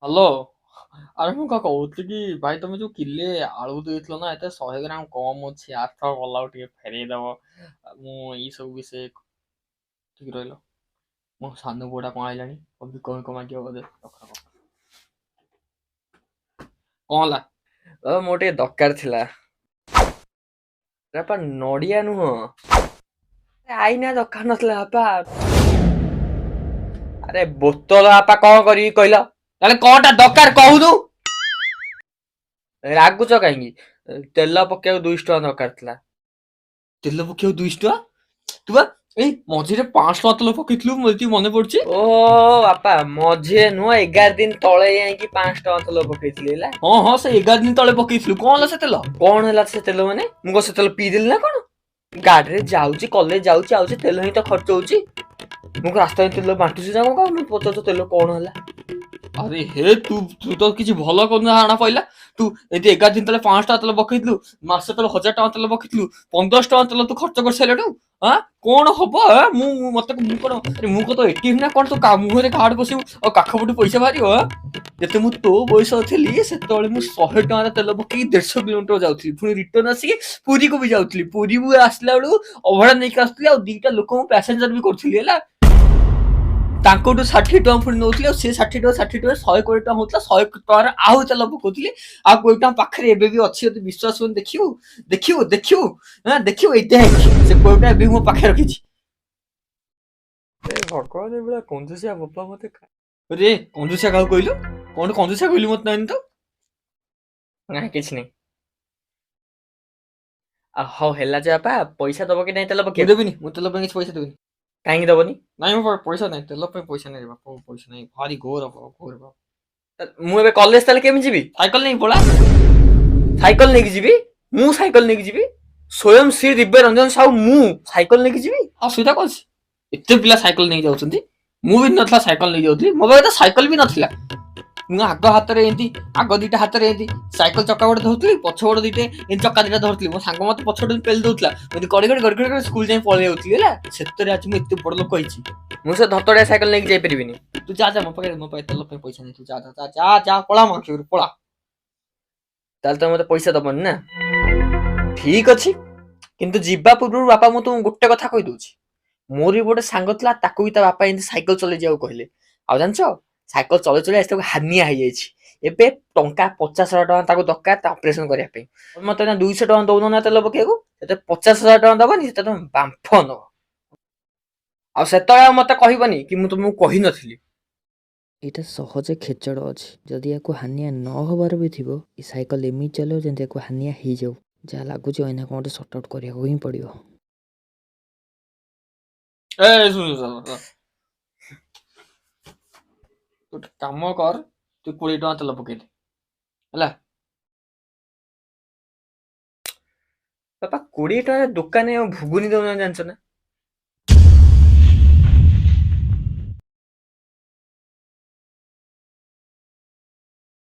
Hello. ଆରେ ମୁଁ କଣ କହୁଥିଲି କି ଭାଇ, ତମେ ଯୋଉ କିଲେ ଆଳୁ ଦେଇଥିଲ ନା, ଏତେ 100 ଗ୍ରାମ କମ ଅଛି, ଆରଥର ଗଲା ଟିକେ ଫେରେଇ ଦବ। ମୁଁ ଏଇ ସବୁ ବିଷୟ ଠିକ ରହିଲ। ମୋ ସାନ ପୁଅଟା କଣ ଆଇଲାଣି, ଭିକ ଫିକ ମାଗିବ ବୋଧେ। ରଖ ରଖ। କଣ ହେଲା? ବାବା, ମୋର ଟିକେ ଦରକାର ଥିଲା। ବାପା, ନଡିଆ ନୁହଁ, ଆଇନା ଦରକାର ନଥିଲା ବାପା। ଆରେ ବୋତଲ ବାପା, କଣ କରିବି କହିଲ? ତାହେଲେ କଣଟା ଦରକାର କହୁନୁ? ରାଗୁଛ କାହିଁକି? ତେଲ ପକେଇବାକୁ 200 ଟଙ୍କା ଦରକାର ଥିଲା। ତେଲ ପକେଇବାକୁ 200 ଟଙ୍କା? ତୁ ବା ଏଇ ମଝିରେ 500 ଟଙ୍କା ତେଲ ପକେଇଥିଲୁ, ମୋର ଯେତିକି ମନେ ପଡୁଛି। ଓ ବାପା, ମଝିରେ ନୁହଁ, 11 ଦିନ ତଳେ ଯାଇକି 500 ଟଙ୍କା ତେଲ ପକେଇଥିଲି ହେଲା। ହଁ ହଁ, ସେ 11 ଦିନ ତଳେ ପକେଇଥିଲୁ। କଣ ହେଲା ସେ ତେଲ? କଣ ହେଲା ସେ ତେଲ ମାନେ? ମୁଁ କଣ ସେ ତେଲ ପିଇଦେଲି ନା କଣ? ଗାଡିରେ ଯାଉଛି, କଲେଜ ଯାଉଛି, ଆଉଛି, ତେଲ ହିଁ ତ ଖର୍ଚ୍ଚ ହଉଛି। ମୁଁ କଣ ରାସ୍ତାରେ ତେଲ ବାଣ୍ଟୁଛି ନା କଣ? ମୁଁ ପଚାରୁଛ ତେଲ କଣ ହେଲା? ଆରେ ହେ, ତୁ ତୁ ତ କିଛି ଭଲ କରୁନା ଜଣା ପଇଲା। ତୁ ଏମିତି 11 ଦିନ ତଳେ 500 ଟଙ୍କା ତେଲ ପକେଇଥିଲୁ, ମାସେ ତଳେ 1000 ଟଙ୍କା ତେଲ ପକେଇଥିଲୁ, 1500 ଟଙ୍କା ତେଲ ତୁ ଖର୍ଚ୍ଚ କରିସାରିଲୁଣୁ। ଆଁ, କଣ ହବ? ଆଁ? ମୁଁ ମୁଁ- ମତେ ମୁଁ କଣ, ଆରେ ମୁଁ କଣ ତୋ ଏଟିଏମ ନା କଣ? ତୁ ମୁହଁରେ କାର୍ଡ ବସିବୁ ଆଉ କାଖ ପଟୁ ପଇସା ବାହାରିବ? ଆଁ? ଯେତେ ମୁଁ ତୋ ବୟସ ଥିଲି, ସେତେବେଳେ ମୁଁ 100 ଟଙ୍କାର ତେଲ ପକେଇକି 150 କିଲୋମିଟର ଯାଉଥିଲି, ପୁଣି ରିଟର୍ନ ଆସିକି ପୁରୀକୁ ବି ଯାଉଥିଲି। ପୁରୀ ବି ଆସିଲା ବେଳକୁ ଅଭଡ଼ା ନେଇକି ଆସୁଥିଲି, ଆଉ ଦିଟା ଲୋକଙ୍କୁ ପ୍ୟାସେଞ୍ଜର ବି କରୁଥିଲି ହେଲା। ତାଙ୍କଠୁ 60 ଟଙ୍କା ପୁଣି ନଉଥିଲି, ଆଉ ସେ 60 ଟଙ୍କା 60 ଟଙ୍କା 120 ଟଙ୍କା ହଉଥିଲା। 100 ଟଙ୍କାର ଆଉ ତେଲ ପକଉଥିଲି। ଆଉ 20 ଟଙ୍କା ପାଖରେ ଏବେ ବି ଅଛି। ଯଦି ବିଶ୍ୱାସ ହଉନି, ଦେଖିବୁ ଦେଖିବୁ ଦେଖିବୁ, ହଁ, ଦେଖିବୁ। ଏଇ ଦେଖ, ସେ 20 ଟଙ୍କା ଏବେ ବି ମୋ ପାଖରେ ରଖିଛି। ଏ ଭଗବାନ, ଏଭଳିଆ କଞ୍ଜୁସିଆ ବାପା ମତେ ରେ, କଞ୍ଜୁସିଆ କାହାକୁ କହିଲୁ? କଣ କଞ୍ଜୁସିଆ କହିଲୁ ମତେ? ନାଇଁ ତ। ନା, କିଛି ନାହିଁ। ଆଉ ହଉ ହେଲା ଯେ ବାପା, ପଇସା ଦବ କି ନାହିଁ ତେଲ ମୁଁ ପକେଇବାକୁ? ଦେବିନି, ମୁଁ ତେଲ ପାଇଁ କିଛି ପଇସା ଦେବିନି। କାହିଁକି ଦବନି? ନାଇଁ, ମୋ ପାଖରେ ପଇସା ନାହିଁ। ତେଲ ପାଇଁ ପଇସା ନାହିଁ ବାପା, ପଇସା ନାହିଁ। ଭାରି ଘୋର ବାପା, ଘୋର ବାପା। ମୁଁ ଏବେ କଲେଜ ତାହେଲେ କେମିତି ଯିବି? ସାଇକେଲ ନେଇକି ପଳା। ସାଇକେଲ ନେଇକି ଯିବି? ମୁଁ ସାଇକେଲ ନେଇକି ଯିବି? ସ୍ୱୟଂ ଶ୍ରୀ ଦିବ୍ୟ ରଞ୍ଜନ ସାହୁ ମୁଁ ସାଇକେଲ ନେଇକି ଯିବି? ଅସୁବିଧା କଣ ଅଛି? ଏତେ ପିଲା ସାଇକେଲ ନେଇକି ଯାଉଛନ୍ତି। ମୁଁ ବି ନଥିଲା ସାଇକେଲ ନେଇକି ଯାଉଥିଲି। ମୋ ପାଖରେ ତ ସାଇକେଲ ବି ନଥିଲା। ମୁଁ ଆଗ ହାତରେ ଏମିତି, ଆଗ ଦିଟା ହାତରେ ଏମିତି ସାଇକେଲ ଚକା ଗୋଟେ ଧରୁଥିଲି, ପଛ ଗୋଡ଼ ଦିଟା ଏମିତି ଚକା ଦିଟା ଧରୁଥିଲି। ମୋ ସାଙ୍ଗ ମତେ ପଛ ଗୋଟେ ପେଲି ଦଉଥିଲା, ମୁଁ ଏମିତି ଗଡ଼ି ଗଡ଼ି ଗଡ଼ି ଗଡ଼ି ଗଡ଼ି ସ୍କୁଲ ଯାଇ ପଳେଇ ଯାଉଥିଲି ହେଲା। ସେଥିରେ ଆଜି ମୁଁ ଏତେ ବଡ ଲୋକ ହେଇଛି। ମୁଁ ସେ ଧତଡ଼ିଆ ସାଇକେଲ ନେଇକି ଯାଇପାରିବିନି। ତୁ ଯା ଯା, ମୋ ପାଖରେ ତେଲ ପାଇଁ ପଇସା ନାହିଁ। ତୁ ଯା ଯା ଯା ଯା ଯା, ପଳା, ମୋ ଆଖି ଆଗରୁ ପଳା। ତାହେଲେ ତମେ ମତେ ପଇସା ଦବନି ନା? ଠିକ ଅଛି, କିନ୍ତୁ ଯିବା ପୂର୍ବରୁ ବାପା, ମୁଁ ତୁମକୁ ଗୋଟେ କଥା କହିଦଉଛି। ମୋର ବି ଗୋଟେ ସାଙ୍ଗ ଥିଲା, ତାକୁ ବି ତା ବାପା ଏମିତି ସାଇକେଲ ଚଲେଇ ଯିବାକୁ କହିଲେ। ଆଉ ଜାଣିଛ, ସାଇକେଲ ଚଲେଇ ଚଲେଇ ଆଜି ତାକୁ ହାନିଆ ହେଇଯାଇଛି। ଏବେ ଟଙ୍କା 50,000 ଟଙ୍କା ତାକୁ ଦରକାର ତା ଅପରେସନ କରିବା ପାଇଁ। ମତେ ନା 200 ଟଙ୍କା ଦଉନ ନା ତେଲ ପକେଇବାକୁ, ସେତେ 50,000 ଟଙ୍କା ଦବନି, ସେତେ ତମେ ବାମ୍ଫ ନବ। ଆଉ ସେତେବେଳେ ଆଉ ମତେ କହିବନି କି ମୁଁ ତୁମକୁ କହିନଥିଲି। ଏଇଟା ସହଜେ ଖେଚଡ଼ ଅଛି। ଯଦି ୟାକୁ ହାନିଆ ନ ହବାର ବି ଥିବ, ଏ ସାଇକେଲ ଏମିତି ଚଲେଇବ ଯେମିତି ୟାକୁ ହାନିଆ ହେଇଯାଉ। ଯାହା ଲାଗୁଛି, ଏଇନା କଣ ଗୋଟେ ସର୍ଟ ଆଉଟ୍ କରିବାକୁ ହିଁ ପଡ଼ିବ। ଏ ଶୁଣ ଶୁଣ ଶୁଣ, ତୁ ଗୋଟେ କାମ କର, ତୁ 20 ଟଙ୍କା ତେଲ ପକେଇଦେ ହେଲା। ବାପା, 20 ଟଙ୍କା ଦୋକାନରେ ଆଉ ଘୁଗୁନି ଦଉନାହାନ୍ତି, ଜାଣିଛ ନା?